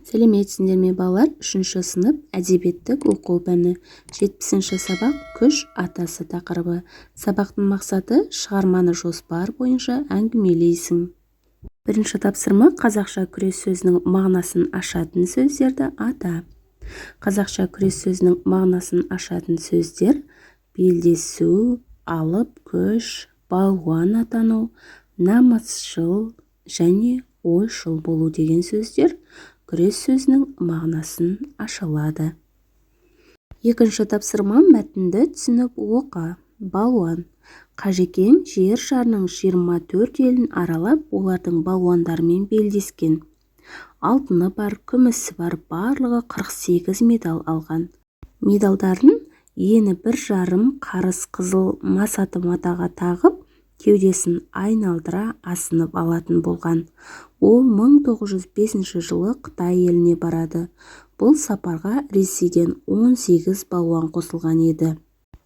Сәлеметсіңдер ме, балалар! Үшінші сынып, әдебиеттік оқу пәні, 70-сабақ, «Күш атасы» тақырыбы. Сабақтың мақсаты: шығарманы жоспар бойынша әңгімелейсің. Бірінші тапсырма: қазақша күрес сөзінің мағынасын ашатын сөздерді ата. Қазақша күрес сөзінің мағынасын ашатын сөздер: белдесу, алып күш, балуан атану, намысшыл және ойшыл болу деген сөздер күрес сөзінің мағынасын аша алады. Екінші тапсырма: мәтінді түсініп оқы. Балуан Қажекең жер шарының 24 елін аралап, олардың балуандарымен белдескен. Алтыны бар, күмісі бар, барлығы 48 медаль алған. Медальдарын ені 1,5 қарыс қызыл масаты матаға тағып, кеудесін айналдыра асынып алатын болған. Ол 1905 жылы Қытай еліне барады. Бұл сапарға Ресейден 18 балуан қосылған еді.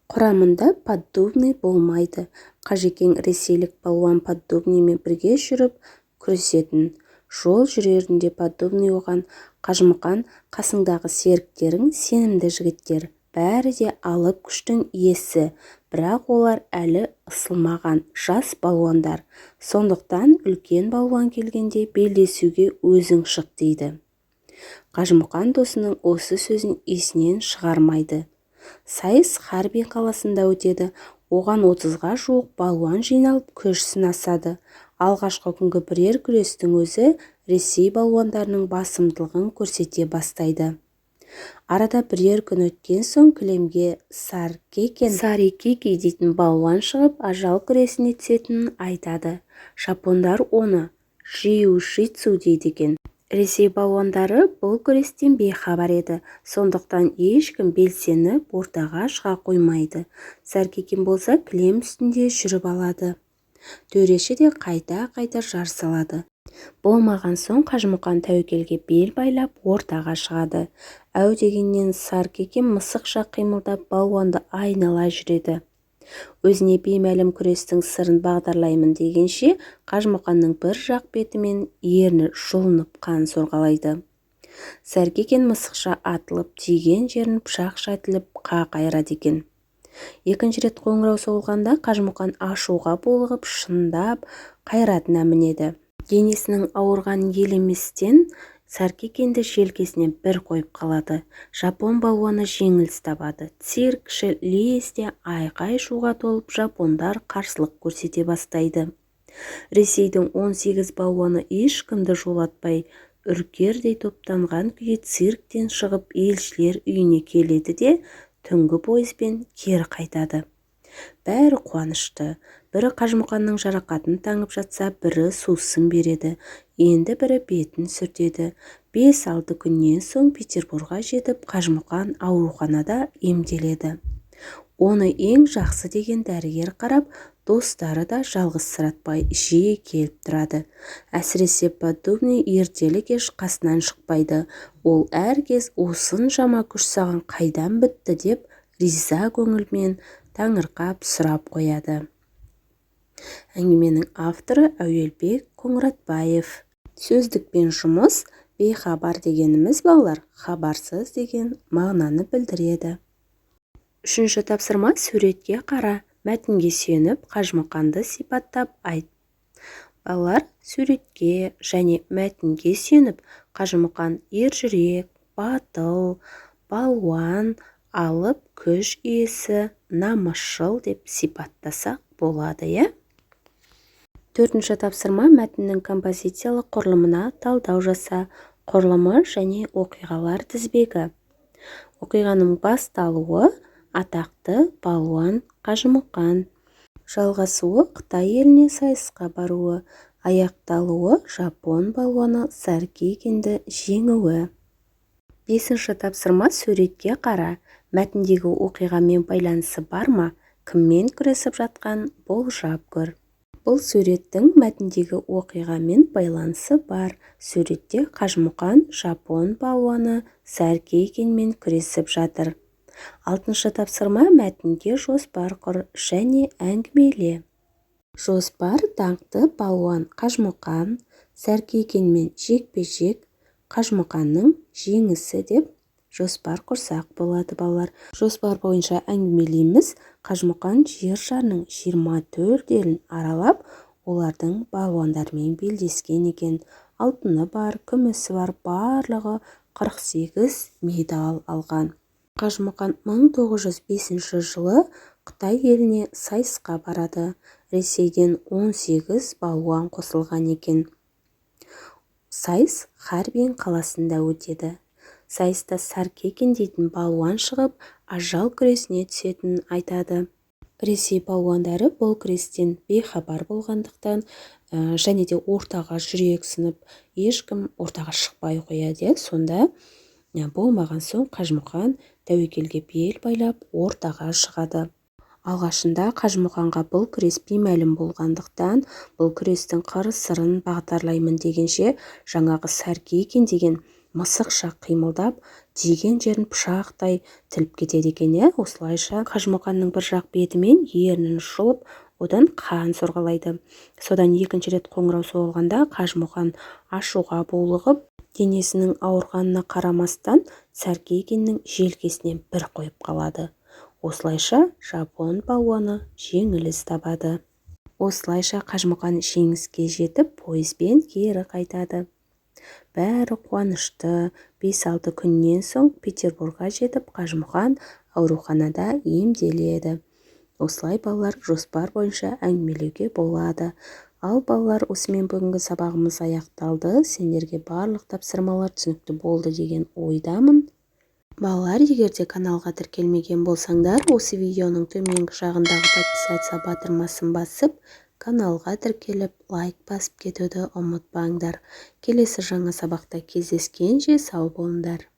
Құрамында Поддубный болмайды. Қажекең ресейлік балуан Поддубныймен бірге жүріп күресетін. Жол жүрерінде Поддубный оған: «Қажымұқан, қасыңдағы серіктерің сенімді жігіттер. Бәрі де алып күштің иесі, бірақ олар әлі ысылмаған, жас балуандар. Сондықтан үлкен балуан келгенде белдесуге өзің шық», – дейді. Қажымұқан досының осы сөзін есінен шығармайды. Сайыс Харбин қаласында өтеді. Оған 30-ға жуық балуан жиналып, күш сынасады. Алғашқы күнгі бірер күрестің өзі Ресей балуандарының басымдылығын көрсете бастайды. Арада бірер күн өткен соң кілемге Саркекен Сарикики дейтін балуан шығып, ажал күресіне түсетінін айтады. Жапондар оны жиу-житсу дейді екен. Ресей балуандары бұл күрестен бейхабар еді. Сондықтан ешкім белсеніп ортаға шыға қоймайды. Саркекен болса кілем үстінде жүріп алады. Төреші де қайта-қайта жар салады. Болмаған соң Қажымұқан тәуекелге бел байлап, ортаға шығады. Әу дегеннен Саркекен мысықша қимылдап, балуанды айнала жүреді. Өзіне беймәлім күрестің сырын бағдарлаймын дегенше, Қажымұқанның бір жақ беті мен ерні жұлынып, қан сорғалайды. Саркекен мысықша атылып, тиген жерін пышақша тіліп, қақ айырады екен. Екінші рет қоңырау соғылғанда Қажымұқан ашуға булығып, шындап қайратына мінеді. Денесінің ауырғанын елеместен Саркекенді желкесінен бір қойып қалады. Жапон балуаны жеңіліс табады. Цирк іші лезде айқай-шуға толып, жапондар қарсылық көрсете бастайды. Ресейдің 18 балуаны ешкімді жолатпай, үркердей топтанған күйі цирктен шығып, елшілер үйіне келеді де, түнгі пойызбен кері қайтады. Бәрі қуанышты. Бірі Қажымұқанның жарақатын таңып жатса, бірі сусын береді, енді бірі бетін сүртеді. 5-6 күннен соң Петерборға жетіп, Қажымұқан ауруханада емделеді. Оны ең жақсы деген дәрігер қарап, достары да жалғызсыратпай жиі келіп тұрады. Әсіресе Поддубный ертелі-кеш қасынан шықпайды. Ол әркез «Осыншама күш саған қайдан бітті?» деп риза көңілмен таңырқап сұрап қояды. Әңгіменің авторы Әуелбек Қоңыратбаев. Сөздікпен жұмыс. Бейхабар дегеніміз, балалар, хабарсыз деген мағынаны білдіреді. Үшінші тапсырма: суретке қара, мәтінге сүйеніп, Қажымұқанды сипаттап айт. Балалар, суретке және мәтінге сүйеніп, Қажымұқан ержүрек, батыл, балуан, алып күш иесі, намысшыл деп сипаттасақ болады, иә. Төртінші тапсырма: мәтіннің композициялық құрылымына талдау жаса. Құрылымы және оқиғалар тізбегі. Оқиғаның басталуы: атақты балуан Қажымұқан. Жалғасуы: Қытай еліне сайысқа баруы. Аяқталуы: жапон балуаны Саркекенді жеңуі. Бесінші тапсырма: суретке қара, мәтіндегі оқиғамен байланысы бар ма, кіммен күресіп жатқан, болжап көр. Бұл суреттің мәтіндегі оқиғамен байланысы бар. Суретте Қажымұқан жапон балуаны Саркекенмен күресіп жатыр. Алтыншы тапсырма: мәтінге жоспар құр және әңгімеле. Жоспар: даңқты балуан Қажымұқан, Саркекенмен жекпе-жек. Қажымұқанның жеңісі деп жоспар құрсақ болады, балалар. Жоспар бойынша әңгімелейміз. Қажымұқан жер шарының 24 елін аралап, олардың балуандарымен белдескен екен. Алтыны бар, күмісі бар, барлығы 48 медаль алған. Қажымұқан 1905 жылы Қытай еліне сайысқа барады. Ресейден 18 балуан қосылған екен. Сайыс Харбин қаласында өтеді. Сайыста Саркекин дейтін балуан шығып, ажал күресіне түсетінін айтады. Ресей балуандары бұл күрестен бейхабар болғандықтан және де ортаға жүрексініп, ешкім ортаға шықпай қояды. Сонда болмаған соң Қажымұқан тәуекелге бел байлап, ортаға шығады. Алғашында Қажымұқанға бұл күрес беймәлім болғандықтан, бұл күрестің қыр-сырын бағдарлаймын дегенше, жаңағы Саркекин деген мысықша қимылдап, тиген жерін пышақтай тіліп кетеді екен. Иә, осылайша Қажымұқанның бір жақ беті мен ернін жұлып, одан қан сорғалайды. Содан екінші рет қоңырау соғылғанда Қажымұқан ашуға булығып, денесінің ауырғанына қарамастан Саркекиннің желкесінен бір қойып қалады. Осылайша жапон балуаны жеңіліс табады. Осылайша Қажымұқан жеңіске жетіп, пойызбен кері қайтады. Бәрі қуанышты. 5-6 күннен соң Петербурға жетіп, Қажымұқан ауруханада емделеді. Осылай, балалар, жоспар бойынша әңгімелеуге болады. Ал, балалар, осымен бүгінгі сабағымыз аяқталды. Сендерге барлық тапсырмалар түсінікті болды деген ойдамын. Балалар, егер де каналға тіркелмеген болсаңдар, осы видеоның төменгі жағындағы «Подписаться» батырмасын басып, каналға тіркеліп, лайк басып кетуді ұмытпаңдар. Келесі жаңа сабақта кездескенше сау болыңдар.